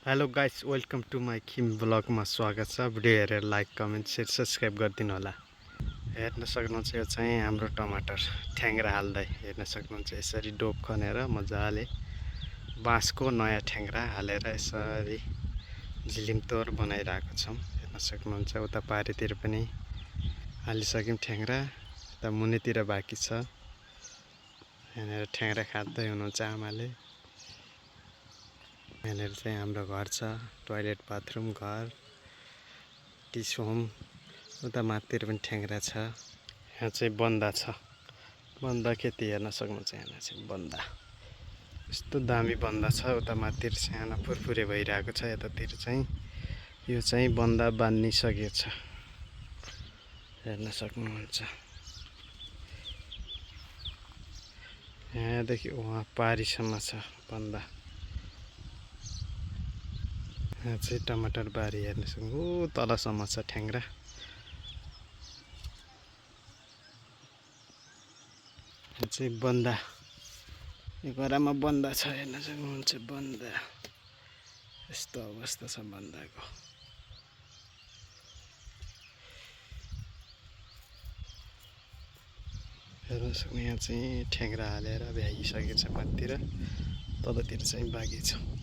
Hello guys, welcome to my किम ब्लगमा स्वागत छ। भिडियो हेरेर लाइक कमेन्ट सेयर सब्सक्राइब गरिदिनु होला। हेर्न सक्नुहुन्छ यो चाहिँ हाम्रो टमाटर ठ्याङ्ग्रा हाल्दै हेर्न सक्नुहुन्छ। यसरी डोप खनेर मजाले बाँसको नयाँ ठ्याङ्ग्रा हालेर यसरी झिलिमतोर बनाइरहेको छौँ। हेर्न सक्नुहुन्छ उता पारितिर पनि हालिसक्यौँ ठ्याङ्ग्रा, उता मुनितिर बाँकी छ। यहाँनिर ठ्याङ्ग्रा खाँदै हुनुहुन्छ आमाले। यहाँनिर चाहिँ हाम्रो घर छ, टोयलेट बाथरुम घर, टिस्यु होम। उता माथितिर पनि ठ्याङ्ग्रा छ। यहाँ चाहिँ बन्दा छ, बन्दा खेती हेर्न सक्नुहुन्छ। यहाँ चाहिँ बन्दा यस्तो दामी बन्दा छ। उता माथितिर सानो फुरफुरे भइरहेको छ। यतातिर चाहिँ यो चाहिँ बन्दा बान्निसकेछ, हेर्न सक्नुहुन्छ। यहाँदेखि उहाँ पारीसम्म छ बन्दा। यहाँ चाहिँ टमाटर बारी हेर्न सक्नु, ऊ तलसम्म छ ठ्याङ्ग्रा। यहाँ चाहिँ बन्दा, यो गरामा बन्दा छ, हेर्न सक्नुहुन्छ। बन्दा यस्तो अवस्था छ बन्दाको। हेर्न सक्नु, यहाँ चाहिँ ठ्याङ्ग्रा हालेर भ्याइसकेको छ। माथितिर तलतिर चाहिँ बाँकी छ।